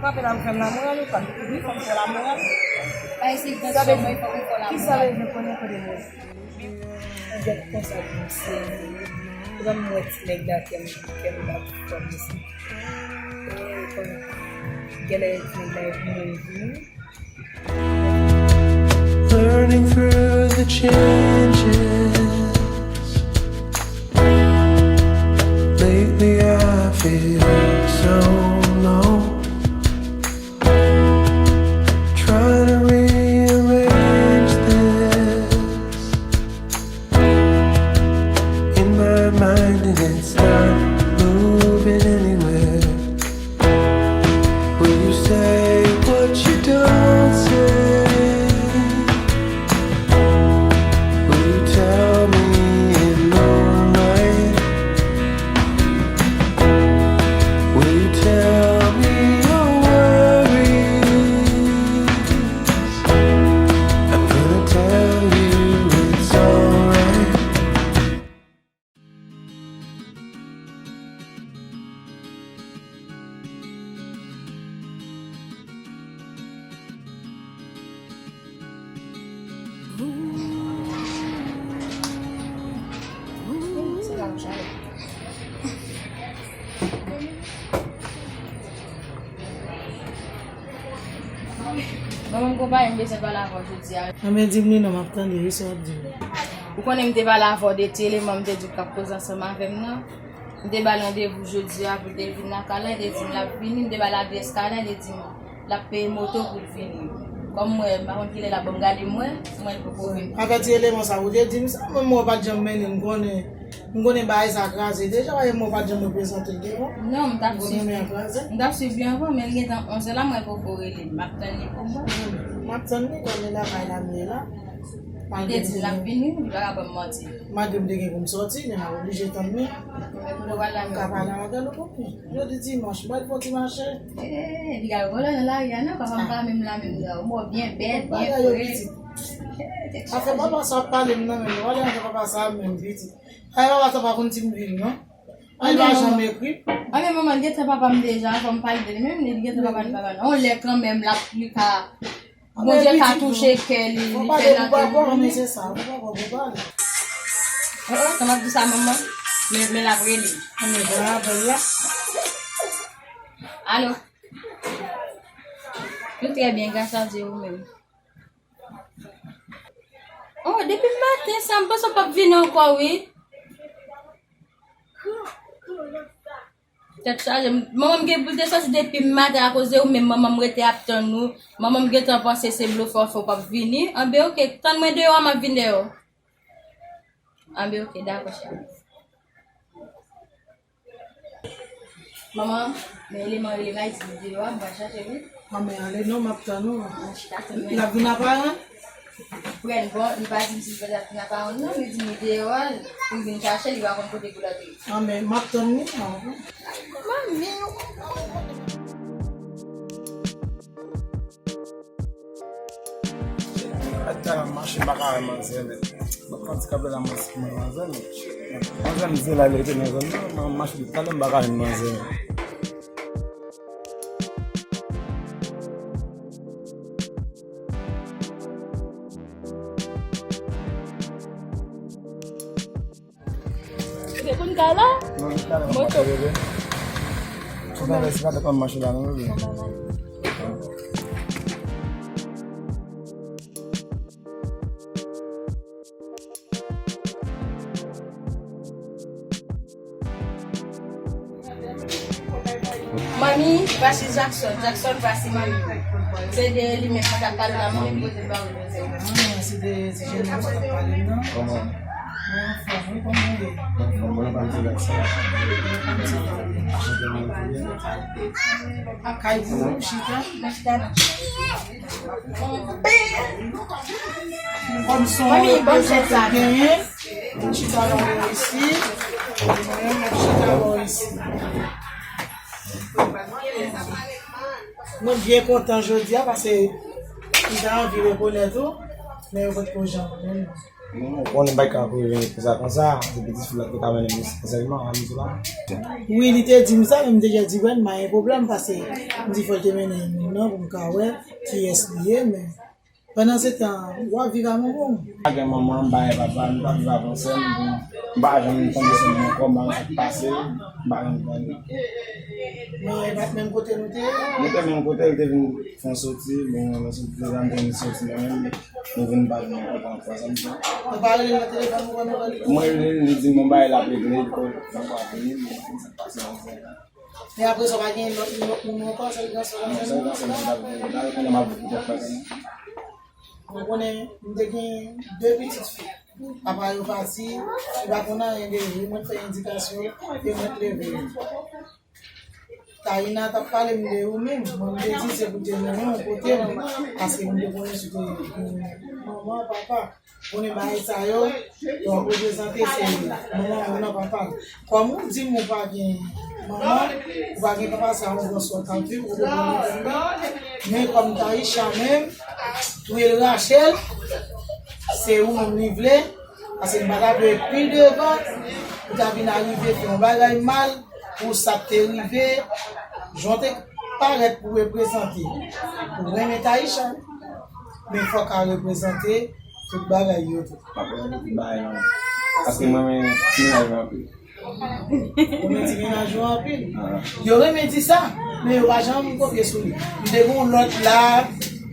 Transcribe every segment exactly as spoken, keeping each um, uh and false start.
Frape la, m fè m lamoral ou pa? Wi, fò m fè lamoral. Pa eseye pran sou mwen, fò m fè lamoral. Kisa bezwen konnen kote mwen? Ou gèt konsa pou m sezi. Ou ban m wè ti nèg la kè m, kè m bat fò m isi. Genlè ti nèg la vini, vini. Learning through the changes. Lately I feel so low. Trying to rearrange this in my mind and it's not moving anywhere. Will you say what you don't say? Will you tell me in the right? Will you tell me your worries? I'm gonna tell you it's alright. Manman m konpayi m bezwen pale avè w jodi a. Anben, di m li non, m ap tande wi, sa w ap di m. Ou konnen m te pale avè w de ti eleman m te di w k ap koze ansanm avè m nan. M te ba l randevou jodi a pou l te vin nan kay la, li te di m l ap vini, m te ba l adrès kay la, li te di m l ap peye moto pou l vini. Kòm m wè, m pa konn kilè l ap ban m gade m wè, m wè l poko vini. Avè ti eleman sa, ou te di m sa, mwen m wè w pa t janm mennen m konnen. M konnen bagay sa kraze deja, paske mwen pa t janm reprezante l devan. Non, m t ap swiv. M t ap swiv li anvan, men li gentan onzè la, mwen poko rele l. M ap tann li pou mwen. M ap tann li, kòm li lakay la, m ye la. Li te di l ap vini, li pa ka ban m manti. Malgre m te gen pou m sòti, men m ap oblije tann li. M ka pale avè l ou konprann. Jodi dimanch, m pral fè yon ti mache. Eh, li ka vòlè nan lari a, non, papa m pa menm la menm, non. Mò byen bèl, byen fre. Afè papa sa ap pale m nan menm, pale afè papa sa menm, pitit. Ay, papa sa pa konn ti m vin, non. Ay, pa janm ekri. Anben, manman, l gentan papa m deja, fò m pale de li menm, li gentan papa m, papa m. On lè kanmenm, l ap, li ka, Bondye ka touche kè li, li fè l antre. Anben, se sa, ou pa bon pou pale. Oh, oh, sa m ap di sa, manman? Men, men l ap rele. Anben, bon, apèl la. Alo? Nou trè byen, gras a Dye, ou menm? Oh, depi maten sa, m panse w p ap vini ankò, wi. Tèt chaje. Manman m gen pou l te sòti depi maten akoz de ou, men manman m rete ap tann ou. Manman m gentan panse se blofè w fè w p ap vini. Anben, oke, tann mwen deyò a, m ap vin dèyè w. Anben, oke, dakò, cheri. Manman, men eleman rele m la, li di m deyò a, m pral chache l wi. Manman, ale non, m ap tann ou. Ann chita tann mwen. L ap vin aparan? Frè n bon, li pa di m si l ap vin aparan non, li di m li deyò a, pou m vin chache l, li pa konn kote pou l antre. Anben, m ap tann li non. Manmi, ou konprann. Gad talè m mache, m pa ka wè manzè, men. Bon, kantite apèl la, mwen si manzè, men. Manzè m di la, li rete nan zòn nan, mwen mache depi talè, m pa ka jwenn manzè. Ou te konn kay la? Non, li talè m ap mache, bebe. Tout talè, se pa te konn mache la, non, bebe. Manmi, vwasi Jackson. Jackson, vwasi manmi. Se de li menm mwen t ap pale la, manmi poze l ba ou. Ah, se de ti jèn nan mwen t ap pale nan. Kòman? Mwen anfòm, wi, kòman w ye? Mwen anfòm, mwen anfòm, se Jackson. Kay pou ou, chita? Mwen chita nan. Kòm son reprezante genyen, chita nan bò isi, mwen menm m ap chita bò isi. Mwen byen kontan jodi a, paske m ta anvi rekonèt ou, men yo potko janm konnen m. Ou konnen m pa t ka kouri vini konsa konsa, se pitit fi la ki te ka mennen m isit sèlman, a m di la. Wi, li te di m sa, men m te dja di, "Wè, m pa gen pwoblèm," paske m di fò l te mennen m nan pou m ka wè kiyès li ye, men pandan se tan, w ap viv a manman w. M pa gen manman, m pa gen papa, m pa viv avè yon sè m, m pa janm tonbe sou moun ankò, m pa konn sa k pase, m pa janm konnen. Men e pa t menm kote nou te ye? Nou te menm kote, l te vin fè yon soti, bon, nou soti deja, m te vin soti mwen menm, nou vin pa vin ankò, sa m di. Ou pa rele l nan telefòn pou konn nouvèl li? Mwen rele l, li di m yon bagay l ap regle, li ko-, l ap vini, li di sa k pase nan zòn. Men apre sa, w pa gen lòt, lòt moun ankò, sèl gansò la sèlman? Non, sèl gansò mwen t ap vini la, kounye a m ap vin pou tèt mwen. Ou konnen, m te gen de pitit fi. Papa yo pati, li pa konn anyen de yo, mwen t fè edikasyon, e mwen t leve yo. Taina t ap pale m de ou menm. Mwen, m te di se pou te mennen w kote m, paske m te konnen si w te manman, papa. Konnen bagay sa yo, yo ap reprezante se manman ou nan papa l. Kòm ou di m ou pa gen manman, ou pa gen papa, sa yon gran sòt ap viv, ou te konnen. Men kòm Taïcha menm, touye l Rachel, se ou menm li vle, paske m pa ta vle pi devan, ou ta vin arive fè yon bagay mal, pou sa k te rive, jan w te parèt pou reprezante. Ou renmen Taïcha, men fòk a reprezante tout bagay yo tou. M ap reprezante tout bagay yo. Paske mwen renmen ti mennaj mwen anpil. Ou renmen ti mennaj ou anpil? Ah. Yo renmen di sa, men yo pa janm konfye sou li. M te gen yon lòt la,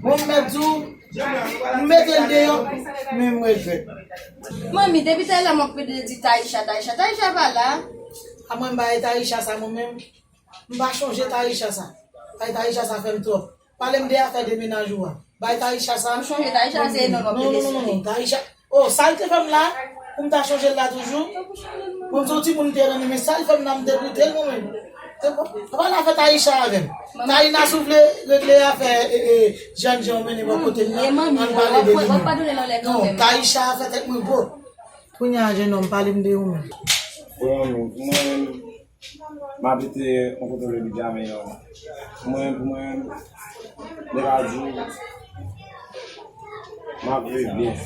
bon, m mèt di w, m mete l deyò, men m regrèt. Manmi, depi talè m ap pede di Taïcha, Taïcha, Taïcha pa la. A mwen, m pa e Taïcha sa mwen menm. M pa chonje Taïcha sa. Ay, Taïcha sa fè m twòp. Pale m de afè de mennaj ou a. Bay Taïcha sa. M chonje Taïcha se non, non, non, non, non, non. Taïcha. Oh, sa l te fè m la, pou m ta chonje l la toujou. Bon, m se yon timoun m te renmen, men sa l fè m la, m degoute l mwen menm. Te bon. Pa pale afè Taïcha avè m. Taïna, si w vle regle afè, e, e, jèn jan w mennen bò kote m nan, ann pale de li menm. Non, Taïcha fè tèt mwen gwo. Kounye a, jennonm, pale m de ou menm. Bon, mwen, M abite yon kote rele Bidjamen an. Mwen, pou mwen, m te ka di w, m ap viv byen.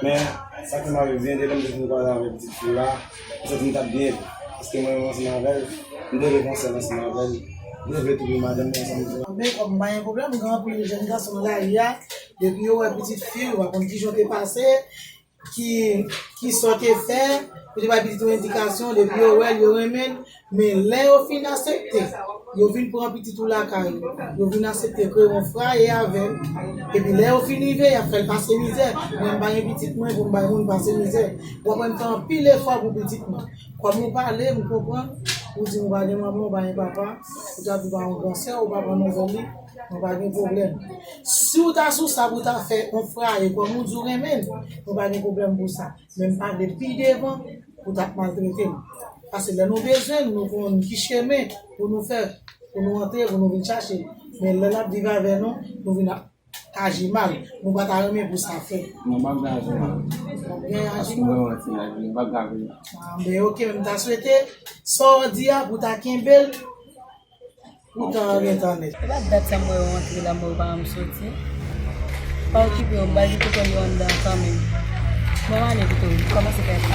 Men, sa k fè m ap viv byen, depi lè m te fin kwaze avèk pitit fi la, m santi m t ap byen tou. Paske mwen menm ansanm avè l, m te vle fè yon sèl ansanm avè l. M te vle touye madanm mwen ansanm avè l. Men kòm m pa gen pwoblèm, gen anpil jèn gason nan lari a, depi yo wè pitit fi, yo pa konn kijan w te pase, ki, ki sa w te fè, pou te bay pitit ou endikasyon, depi yo wè l, yo renmen l. Men lè yo fin aksepte, yo vin pran pitit ou lakay ou, yo vin aksepte kreye yon fraye avè l, epi lè yo fin rive, y ap fè l pase mizè. Mwen, m pa gen pitit mwen pou m bay moun pase mizè. W ap wè m fè anpil efò pou pitit mwen. Kòm ou pale, m konprann, ou di m ou pa gen manman, ou pa gen papa, ou t ap viv ak yon gran sè, ou pa pran nouvèl li. Mwen pa gen pwoblèm. Si w ta sou sa pou w ta fè yon fraye, kòm ou di w renmen l, mwen pa gen pwoblèm pou sa. Men m pa vle pi devan pou w t ap maltrete m. Paske lè nou bezwen l, nou konn ki chemen pou nou fè, pou nou antre, pou nou vin chache l. Men lè l ap viv avè nou, nou vin ap aji mal. Nou pa ta renmen pou sa fèt. Non, m ap vin aji mal. W ap byen aji mal. Paske mwen, mwen, ti nèg, m pa grave. Ah, ben, oke, men m ta swete, sa w di a, pou w ta kenbe l, Poutan an gentan nèt. E pa dat sa m wè yo antre la, m wè yo pa janm soti. Pa okipe yo, m pral vin konprann yo anndan an kanmenm. Bon, m ale pito wi, m kòmanse fè sa.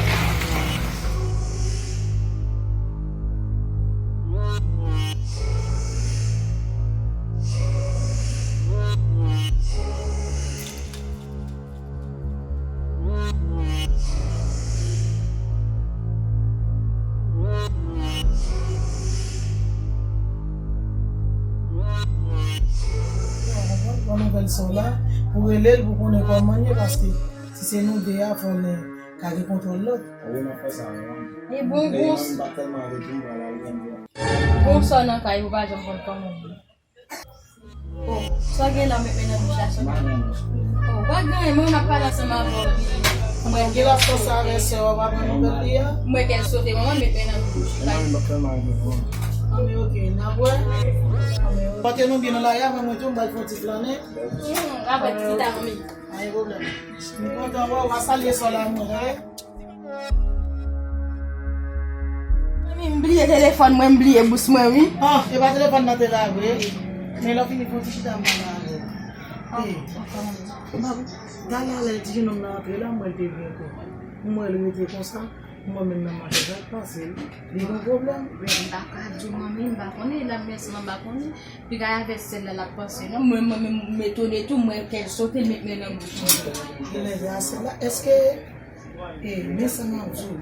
Pran nouvèl sa w la, pou rele l, pou konnen kòman l ye, paske si se nou de a, fò n ka gen kontwòl lòt. Wi, m ap fè sa, wi. E bon, bon. Dayè, m pa tèlman redi, m pral al grann. Bon, sa w nan kay, ou pa janm konn kòman l ye. Oh, sa w gen la, met men nan bouch la, sa w gen. Oh, pa gen anyen, mwen, m ap pale ansanm avè w. Mwen gen lòt fòs avè sè w, w ap pran nouvèl li a. Mwen kè l sote, mwen, met men nan bouch. Anben, oke, n ap wè. Anben, oke. Pòte nou byen nan lari a, mwen, mwen tou, m pral fè yon ti flannen. Hmm, apre ti ta, manmi. Pa gen pwoblèm. M kontan wè w, w a salye sè w la, mwen, tande? Manmi, m bliye telefòn mwen, m bliye bous mwen, wi. Ah, e pa telefòn nan te la vre. Men lè w fini, fè yon ti chita, m pale avè w. Wi. Talè a lè ti jenòm nan antre la, m wè l te byen tou. M wè l rete konsa, m wè menm nan mache, sa k pase l? Li gen pwoblèm? Men m pa ka di w manmi, m pa konnen, l ap mèsi, m pa konnen. Piga avè sèl la l ap panse non. Mwen, mwen menm, m etone tou, m wè kè l sote, l met men nan bouch mwen. Genlè se a sèl la. Èske, e, men sa m ap di w,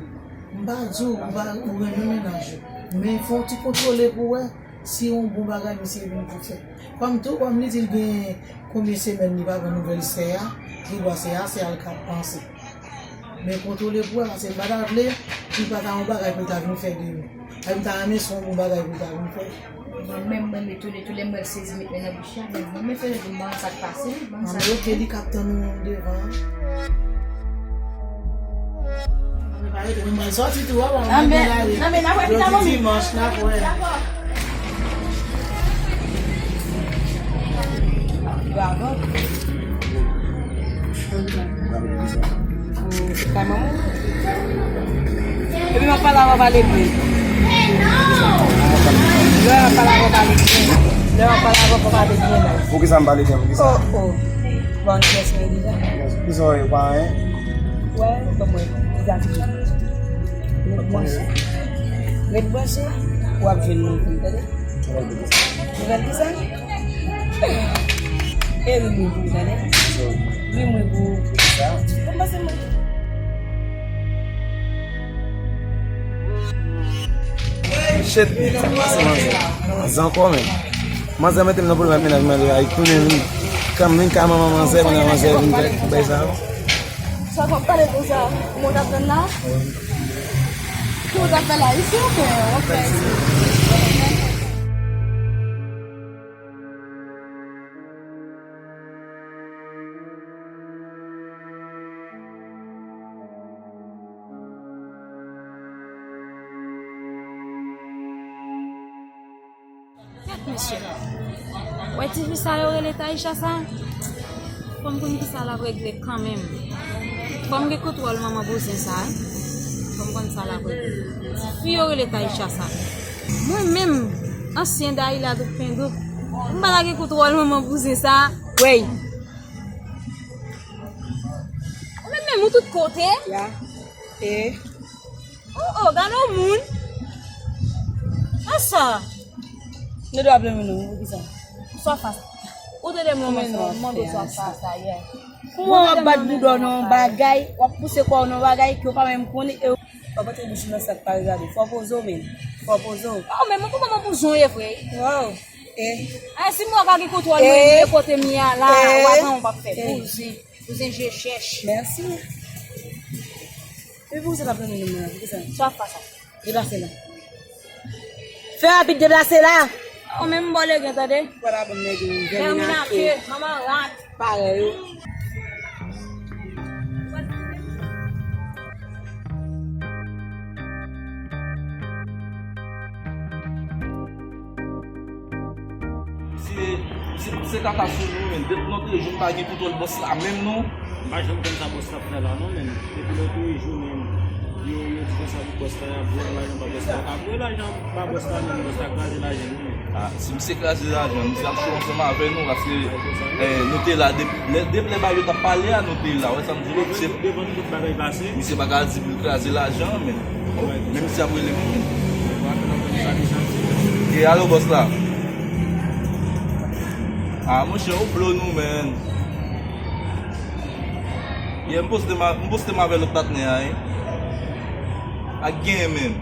m pa di w ou pa, ou renmen mennaj ou, men fè yon ti kontwole pou w wè si yon bon bagay misye vin pou fè. Kòm tou, kòm li di l gen konbyen semèn li pa pran nouvèl sè a, li bò sè a, sè a l ka panse. Men kontwole pou wè, paske m pa ta vle li pa ta yon bagay pou l ta vin fè de nou. Ay, m ta renmen se yon bon bagay pou l ta vin fè. Mwen menm, mwen, m etone tou lè m wè l sezi met men nan bouch li a, men mwen, mwen fè l di m ban m sa k pase, ban m sa. Anben, oke, li k ap tann ou devan an. Anben, pa rete, mwen, mwen sòti tou, wè, wè, mwen gen lari. Anben, anben, n ap wè pita, manmi. Jodi dimanch, n ap wè. Bravo. Kay manman. Epi m ap pale avè w, pale byen. Lè w ap pale avè w, pale byen. Lè w ap pale avè w, pale byen la. Poukisa m pale byen? Poukisa? Oh, oh. Bon, jès mwen deja. Poukisa w pa anyen? Wè, ban mwen. Ret branche. Ret branche. W ap jwenn moun pou m, tande? Nouvèl ki sa? E wi, mwen pou tande. Wi, mwen pou. Sa? Mwen pase mwen. Shit, sa pase manzè. Manzè ankò, men. Manzè mete m nan pwoblèm ak mennaj mwen, li tounen vin. Kanmenm ka manman manzè, kounye a manzè vin fè bay sa. Sa w ap pale konsa? Ou mwen t ap tann la? Ki w t ap fè la? Isi, ok, w ap fè isi. Kèt, mesye. Wè ti fi sa yo rele Taïcha sa? Fò m konn ki sa l ap regle kanmenm. Fò m gen kontwòl manman bouzen sa, wi. Fò m konn sa l ap regle. Ti fi yo rele Taïcha sa. Mwen menm, ansyen Dayila Douk Pendou, m pa ta gen kontwòl manman bouzen sa. Wey. Ou menm menm, ou tout kote. Ya. E? Oh, oh, gade yon moun. An sa. Nou dwe ap renmen nou, poukisa? Swa fas. Ou te de mwen, mwen, mwen, mwen, swa fas la, yeah. Kouman w ap bat bouda w nan yon bagay, w ap pouse kò w nan yon bagay ke w pa menm konnen, e w ap antre bouch ou nan sa k pa regade w. Fò poze w, men. Fò poze w. Oh, men mwen, kouman mwen boujon ye vre? Wow. E? Ay, si mwen ka gen kontwòl mwen, e kote m ye a la, e, w ap, w ap fè bouzen, bouzen je chèch. Mèsi. Epi pou sa t ap renmen nou menm, poukisa? Swa fas sa. Deplase la. Fè rapid, deplase la. Ou menm bò legen, tande? Ou pa ta bon nèg, ou vèminake. Vèminake, manman rat. Parèy ou. Misye, misye pouse kaka sou nou, men. Depi nou te jwenn pa gen kontwòl bòs la menm, non. M pa janm konn sa bòs la ap fè la, non, men. Depi lòt jou, men, yo, yo di konsa pou bòs la, y ap voye lajan ba bòs la. Y ap voye lajan ba bòs la, men bòs la kraze lajan, non, men. Ah, si misye kraze lajan, misye ap cho ansanm avè nou, paske, eh, nou te la depi, lè, depi lè bagay yo t ap pale a, nou te la. Wè sa m di w, misye, devan tout bagay pase. Misye pa ka di pou l kraze lajan, men. Menm si ap rele moun. E alo bòs la? Ah, monchè, ou blo nou, men. Yeah, m poste m a, m poste m avè lòt patnè a, wi. Ak genyen menm.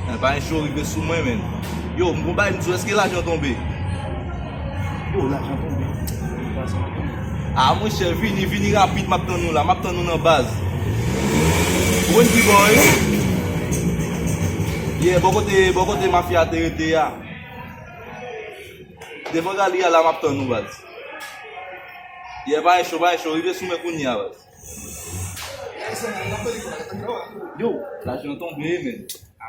Anba en cho rive sou mwen, men. Yo, m gon bagay m di w, èske lajan tonbe? Yo, lajan tonbe. Ah, monchè, vini, vini rapid, m ap tann nou la, m ap tann nou nan baz. Ou konn ki bò, wi? Yeah, bò kote, bò kote mafya te rete a. Devan gali a la, m ap tann nou, baz. Yeah, pa en cho, pa en cho, rive sou mwen kounye a, baz. Yo, lajan tonbe, men.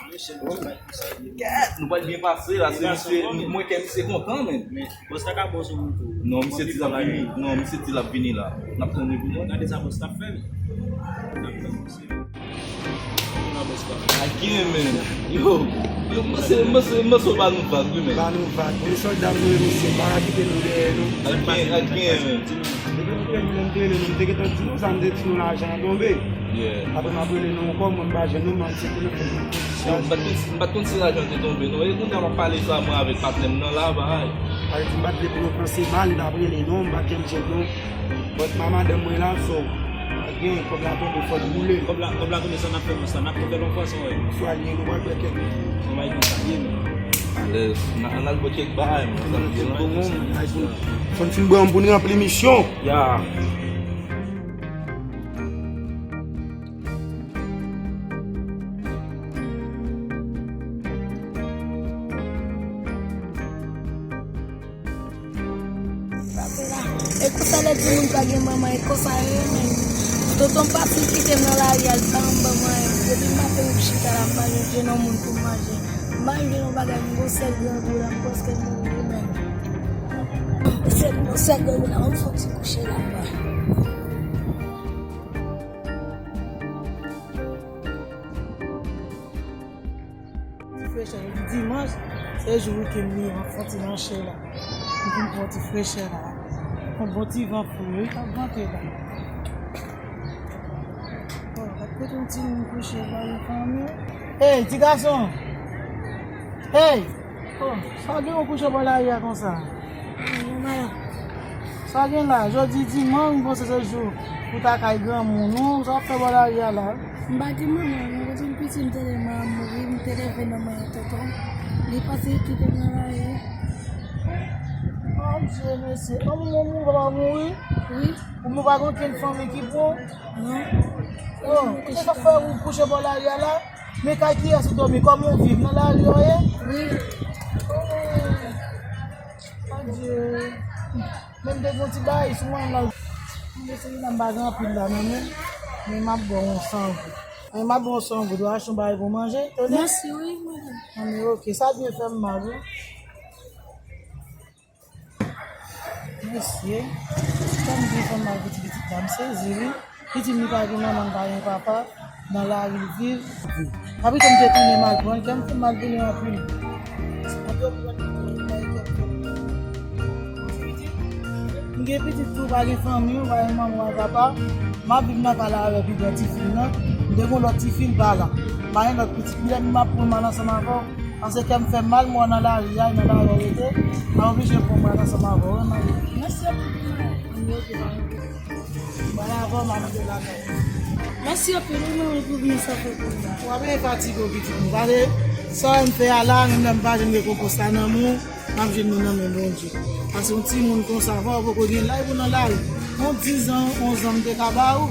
Kèt, nou pral byen pase la, se misye, mwen kè misye kontan, men. Non, misye di l ap vini. Non, misye di l ap vini la. N ap tann li vini. Gade sa bòs la ap fè, men. N ap tann misye. Ak gen, men. Yo, yo, m panse, m panse, m panse w ba nou vag, wi, men. Ba nou vag. Wi, sòlda m, wi, misye. Pa kite nou dèyè, non. Ak gen, ak gen, men. Depi m te rele nou, m te gentan di nou sa, m te di nou lajan an tonbe. Yeah. Apre m ap rele nou ankò, mwen m pa jwenn nou, m ap tcheke telefòn nan. Yo, m pa t konn si, m pa t konn si lajan te tonbe, non. E kounye a m ap pale sa, mwen avèk patnè m nan la, bay. Pale di m pa t vle pou nou panse mal, m t ap rele nou, m pa t janm jwenn nou. But ma madanm mwen la, so, pa gen, kòb la tonbe, fò l boule. Kòb la, kòb la tonbe, sa n ap fè, sa n ap tonbe lòt fwa, sa, wè. Swa li, nou pral bwè kèk. Ann al bwè kèk bagay, man. Sa vle di, bon, fò n fin bwè yon pou n ranpli misyon. Ya. E konsa lè timoun pa gen manman, e konsa yo ye menm. Tonton m pati kite m nan lari a, l pa janm ban m anyen. Depi maten m chita la, m pa janm jwenn yon moun pou m manje. M pa janm jwenn yon bagay, m gon sèl grangou la, m prèske mouri menm. Se gon sèl grangou la, m fè yon ti kouche la. Ti frechè, jodi dimanch, se jou wikenn li an, fon ti mache la. M vin pran ti frechè la. Yon bon ti van fou, wi, k ap vante la. Bon, gad kote yon timoun kouche, pa gen fanmi. Hey, ti gason! Hey! Oh, sa w gen w kouche bò lari a konsa? Sa gen la, jodi dimanch, m panse se jou pou ta kay granmoun ou, sa w ap fè bò lari a la? M pa gen manman, mwen kote m piti, m te leve, manman m mouri, m te leve nan men tonton. Li pati kite m nan lari. Oh, Dye, mesye. Manman w mouri, papa w mouri? Wi. Ou pa gen okenn fanmi ki bon? Non. Oh, se sa k fè ou kouche bò lari a la? Men kay kiyès ou dòmi? Kòman w viv? Nan lari w ye? Wi. Oh, Adye. Men m te gen yon ti bagay sou mwen la. M eseye la, m pa gen anpil la nan men m. Men m ap ba w yon san goud. Men m ap ba w yon san goud, w achte yon bagay pou w manje, tande? Mèsi, wi, madanm. Anben, oke, sa byen fè m mal, wi. Mesye, sa m byen fè m mal pou ti pitit la, m sezi, wi. Pitit li pa gen manman, li pa gen papa, nan lari l viv. Apre sa m te tounen m al pran l, kè m fè m mal pou li anpil. M gen pitit tou, pa gen fanmi, pa gen manman, pa gen papa. M ap viv nan kay la avèk pi gran tifi m nan. M te gen yon lòt tifi, l pa la. M pa gen lòt pitit. Lè m ap pran m al ansanm avè w, paske kè m fè m mal, m wè w nan lari a, nan lari w rete. M oblije pran m al ansanm avè w, wi, manmi. Mèsi anpil. Mwen avè w, m ap vin lakay. Mèsi anpil, wi, manmi, pou byen sa fè pou mwen. W ap fatige w, pitit mwen. Paske sa w fè a la, menm lè m pa jwenn rekonpans la nan men w, m ap jwenn li nan men Bondye. Paske yon timoun konsa, fò w poko gen lay pou nan lari. Yon diz an, onz an m te ka ba ou,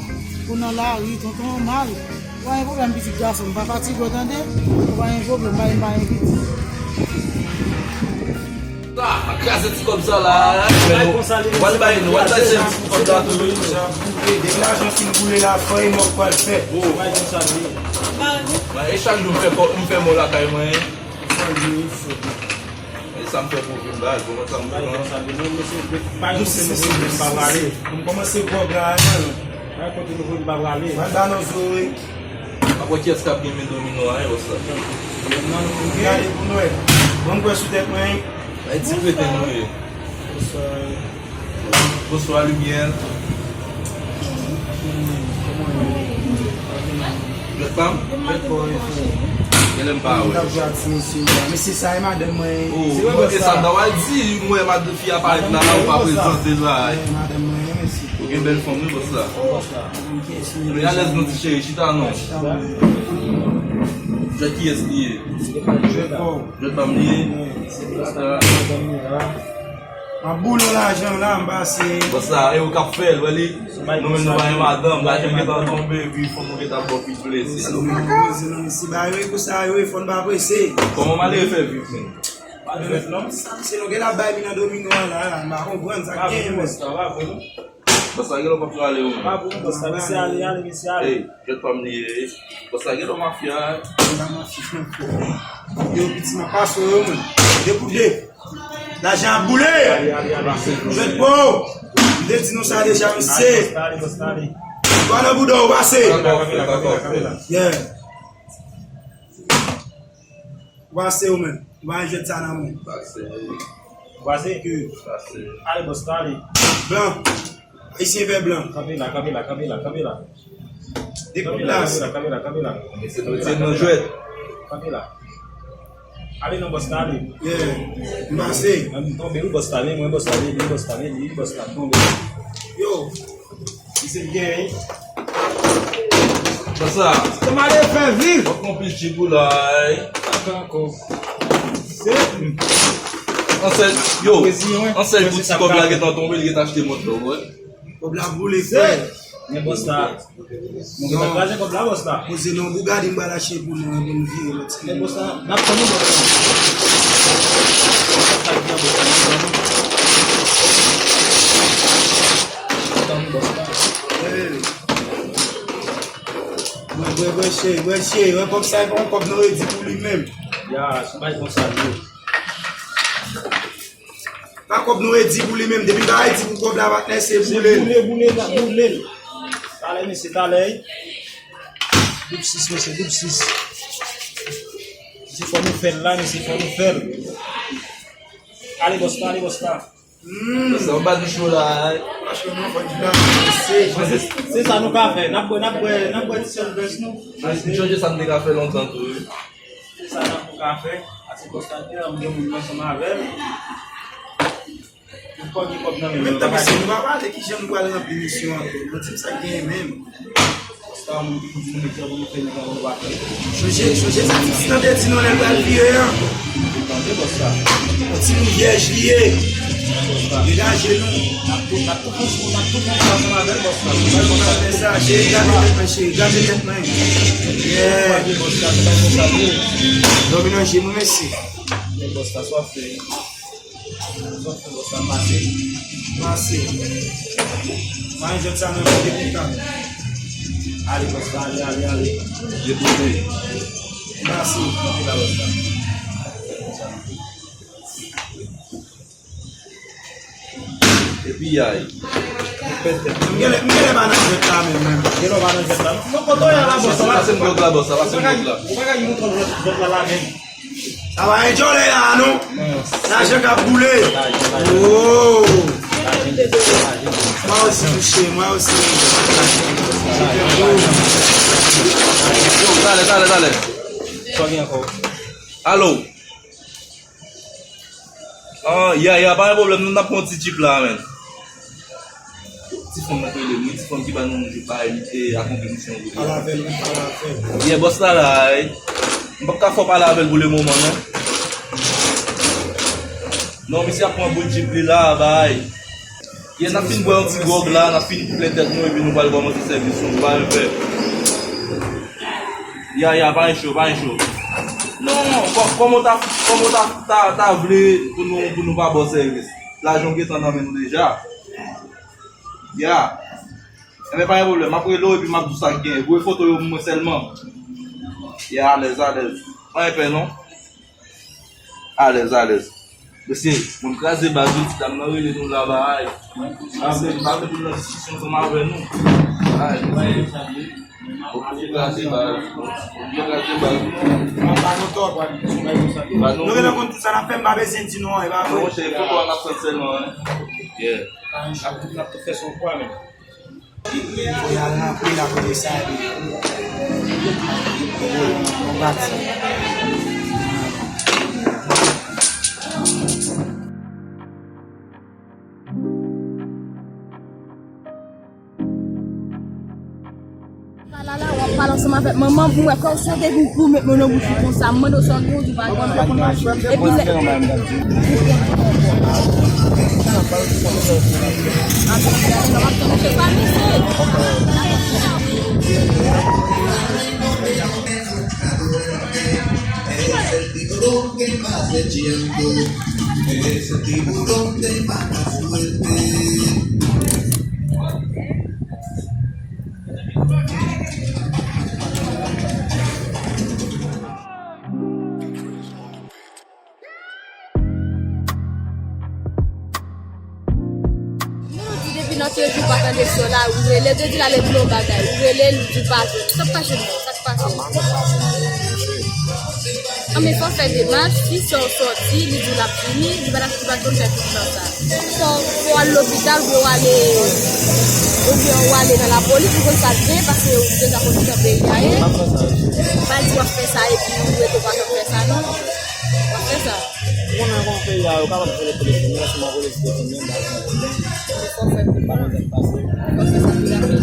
pou nan lari, tonton, mal. Pa gen pwoblèm, pitit gason m, pa fatige w tande. Pa gen pwoblèm, pa gen, pa gen pitit. Sa, kraze ti kòb sa la. W al bay nou, w al bay se ti kòb la tou, wi. Depi lajan fin boule la, fò e mò k pral fè. Mwen, e chak jou m fè kòb, m fè mò lakay mwen. E sa m fè pou vin baz, bon, sa m vin. Bay konsa, non, mesye, pa gen kote nou vin, m pa prale. M kòmanse gwòg la, non. Pa gen kote nou vin, m pa prale. Mwen ba nou zo, wi. Apre kiyès k ap gen men domino a, e, bòs la? Gade pou nou wè. Bon, m kwè sou tèt mwen. Bay ti kreten nou ye. Bonswa. Bonswa, Limyè. Jwèt pa m? Genlè m pa wè. Mesye, sa e madanm mwen. Oh, se mwen, e sa m ta pral di, m wè madanm fi a parèt la, ou pa prezante l la. Madanm mwen, mesye. Ou gen bèl fanm, wi, bòs la. Ou alèz non, ti cheri, chita non. Jwèt kiyès li ye? Jwèt pa m li ye? Bòs la. M ap boule w lajan la, m pase. Bòs la, e ou k ap fè l, wè li. Nou menm nou pa gen madanm, lajan gentan tonbe, epi fò nou gentan ba w pi plezi. Mesye, non, mesye, bagay yo e konsa yo e, fò n pa prese. Kòman malere fè viv menm? Pa dwèt non. Se nou gen la bay mi nan domino a la, la, m pa konprann sa k genyen menm. Bòs la, genlè w p ap prale ou menm. Pa bon, bòs la, mesye ale, ale, mesye ale. Ey, jwèt pa m li ye. Bòs la, genlè w mafya. Genlè w mafya. Yo, piti, m ap pase yo, menm. De pou de. Lajan ap boule. Ale, ale, ale. Jwèt po. M te di nou sa deja, mesye. Ale, bòs la, ale. Dwa nan bouda w, pase. Yeah. Ou pase ou menm. Ou pa jwèt sa nan men. Ou pase. Ou pase ke. Pase. Ale, bòs la, ale. Blan. Ayisyen vè blan. Kanpe la, kanpe la, kanpe la, kanpe la. Kanpe la, kanpe la, kanpe la, kanpe la. Se nou, se nou jwèt. Kanpe la. Ale non, bòs la, ale. Yeah. M pase. An tonbe, wi, bòs la, men mwen, bòs la, men li, bòs la, men li, bòs la, tonbe. Yo. Li se byen, wi. Bòs la. Kòman ale fè viv? Wap konplis jip ou la, wi. Ankò, ankò. Se. An sèl, yo, an sèl kout ti kòb la gentan tonbe, li gentan achte mòt la, wi. Kòb la boule, frè. Men bòs la. Mwen gentan kraze kòb la, bòs la. Poze non, Bougadi, m pral achte pou nou, pou nou vire lòt. Men bòs la, n ap tann ou, bòs la. N ap tann ou, bòs la. N ap tann ou, bòs la. Hey. Mwen, mwen, mwen, cheri, mwen, cheri, mwen, kòb sa, e pa yon kòb nou redi pou li menm. Ya, se pa konsa, yo. Pa kòb nou redi pou li menm. Depi pa redi pou kòb la, patnè, se boule l. Boule, boule l, boule l. Talè, mesye, talè. Doub sis, mesye, doub sis. Mesye, fò nou fè l la, mesye, fò nou fè l. Ale, bòs la, ale, bòs la. Hmm. Sa w pa di cho la, eh. Pa cho non, fò di la, mesye. Se, se sa nou ka fè. N ap bwè, n ap bwè, n ap bwè ti sèl vès nou. Mwen sonje sa m te ka fè lontan tou, wi. Se sa n ap ka fè. Ase konstatè, m gen moun ansanm avè l. Ou pa gen kòb nan men. Menm tan, mesye, nou pa pale kijan nou pral ranpli misyon an. Nou di m sa k genyen menm. Sa moun ki di nou mete pou nou fè nèg la, nou pa fè. Chonje, chonje sa ti Tristan te di nou lè l pral vire an. Tande bòs la. Yon ti moun vyèj li ye. Degaje nou. N ap tou, n ap tou pran sou, n ap tou pran sou ansanm avè l, bòs la. Fè sa, cheri, gade tèt mwen, cheri, gade tèt mwen. Yeah. Dòmi nan je mwen, mesye. Men bòs la, sa w ap fè? Sa w ap fè, bòs la, pase. Pase. Mwen jwenn sa nan yon depi tan. Ale, bòs la, ale, ale, ale. Depoze. Pase. Kanpe la, bòs la. Epi yay. M genlè, m genlè pa nan jwèt la menm, menm. Genlè w pa nan jwèt la, non? Non, kote w ye a la, bòs la? Pase m blòk la, bòs la, pase m blòk la. Ou pa ka, ou pa ka montre jwèt, jwèt la, la menm. Sa va enjoy la, non? Non. Lajan k ap boule. Oh! Mwen osi touche, mwen osi. Yo, talè, talè, talè. Sa gen ankò? Alo? Ah, ya, ya, pa gen pwoblèm, nou n ap pran yon ti jip la, menn. Ti fanm nan k rele m, wi, ti fanm ki ba nou, bay, e, akonpli misyon wi. Pale avè l, wi, pale avè l. Yeah, bòs la la, ey. M p ap ka fè w pale avè l pou le moman, non. Non, misye ap pran boul jip li la, bay. Yeah, n ap fin bwè yon ti gwòg la, n ap fin plen tèt nou, epi nou pral kòmanse sèvis nou, nou pa renmen fè. Ya, ya, pa gen cho, pa gen cho. Non, kò-, kòman w ta, kòman w ta, ta, ta vle pou nou, pou nou pa ba w sèvis? Lajan w gentan nan men nou deja. Ya. Enben, pa gen pwoblèm. M ap rele w epi m ap di w sa k genyen. Voye foto yo pou mwen sèlman. Ya, alèz, alèz. Pa gen pè, non. Alèz, alèz. Mesye, moun kraze baz wi, ti dam nan rele nou la, bay. Pa vle, pa vle pou nan diskisyon ansanm avè nou. Ay, mesye. Oblije kraze baz. Oblije kraze baz. Pa nou tò. Nou genlè konn tout sa n ap fè, m pa bezwen di nou anyen, pa vre? Non, monchè, foto a n ap pran sèlman, en. Yeah. N ap, n ap tout fè sou pwa, menm. Fò y al ranpli l apre sa, epi, epi, epi, epi, Pale la, w ap pale ansanm avèk manman pou wè kòman w sove pou, pou met mwen nan bouch ou konsa. M mande w sa w gen, w di w pa gen, w pa gen. Epi lè Nou di depi nan trèz jou pa tande sè w la, ou rele, te di l ale di l yon bagay, ou rele l, li di w pa jwenn. Sa k pase non? Sa k pase? An men fò fè demach, si sè w sòti, li di w l ap vini, li pa t ap li pa t konn fè tout tan sa. Fò, fò w al lopital oubyen w ale, oubyen w ale nan lapolis pou konn sa k gen, paske ou deja konn kijan peyi a ye. M ap fè sa. Pa di w ap fè sa epi ou rete w pa janm fè sa non. W ap fè sa. Ou konnen kòman peyi a, yo kapab vòlè telefòn mwen, si m ap vòlè telefòn mwen, m pa konn. Fò fè. M pa konn sa k pase. Fò fè sa pi rapid.